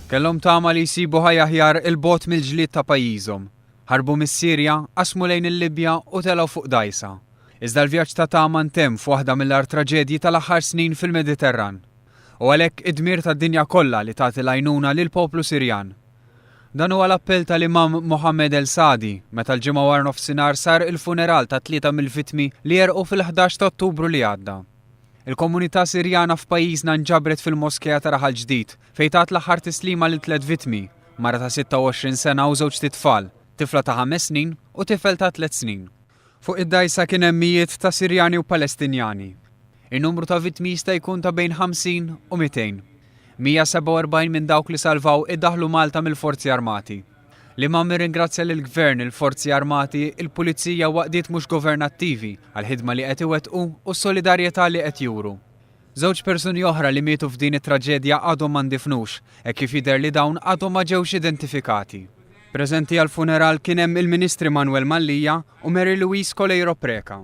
Kellhom tama li jsibu ħajja aħjar 'il bogħod mill-ġlied ta' pajjiżhom. Ħarbu mis-Sirja, qasmu lejn il-Libja u telgħu fuq dgħajsa. Iżda l-vjaġġ ta' tama ntemm f'waħda mill-agħar traġedji tal-aħħar snin fil-Mediterran. U għalhekk id-dmir tad-dinja kollha li tagħti l-għajnuna lill-poplu Sirjan. Dan huwa l-appell tal-Imam Mohammed El Sadi meta l-Ġimgħa waranofsinhar sar il-funeral ta' tlieta mill-vittmi li għerqu fil-11 ta' Ottubru li għadda. Il-komunità Sirjana f'pajjiżna nġabret fil-moskea ta' Raħal Ġdid fejn tat l-aħħar tislima lil tliet vittmi, mara ta' 26 sena u żewġt itfal, tifla ta' ħames snin u tifel ta' tliet snin. Fuq id-dgħajsa kien hemm mijiet ta' Sirjani u Palestinjani. In-numru ta' vittmi jista' jkun ta' bejn 50 u 200. 147 minn dawk li salvaw iddaħħlu Malta mill-Forzi Armati. L-Imam irringrazzja lill-Gvern, il-Forzi Armati, il-Pulizija u għaqdiet mhux governattivi għall-ħidma li qed iwettqu u s-solidarjetà li qed juru. Żewġ persuni oħra li mietu f'din it-traġedja għadhom ma ndifnux, hekk kif jidher li dawn għadhom ma ġewx identifikati. Preżenti għall-funeral kien hemm il-Ministri Manuel Mallia u Mary Louise Coleiro Preca.